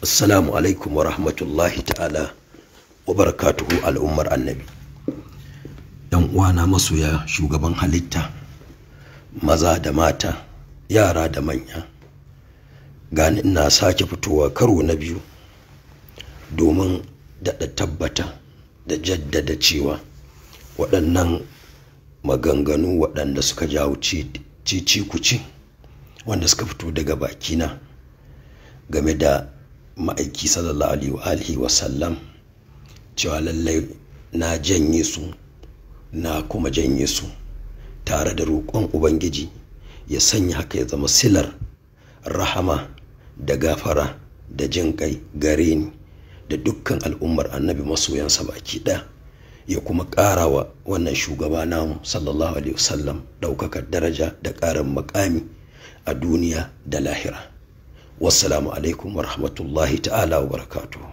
Assalamu alaikum wa rahmatullahi ta'ala wa barakatuhu al'ummar annabi. ‘Yan uwana masoya shugaban halitta, maza da mata, yara da manya, gani ina sake fitowa karo na biyu domin daɗa tabbata da jaddada cewa waɗannan maganganu waɗanda suka jawo cici kuci wanda suka fito daga bakina game da ma'aiki sallallahu alaihi wa sallam, cewa lallai na janye su, na kuma janye su tare da roƙon Ubangiji ya sanya haka ya zama silar rahama da gafara da jin kai gare ni da dukkan al'ummar annabi masoyansa baki ɗaya, ya kuma ƙara wa wannan shugaba namu sallallahu alaihi wasallam ɗaukakar daraja da ƙarin makami a duniya da lahira. Wassalamu alaikum wa rahmatullahi ta'ala wa barakatuhu.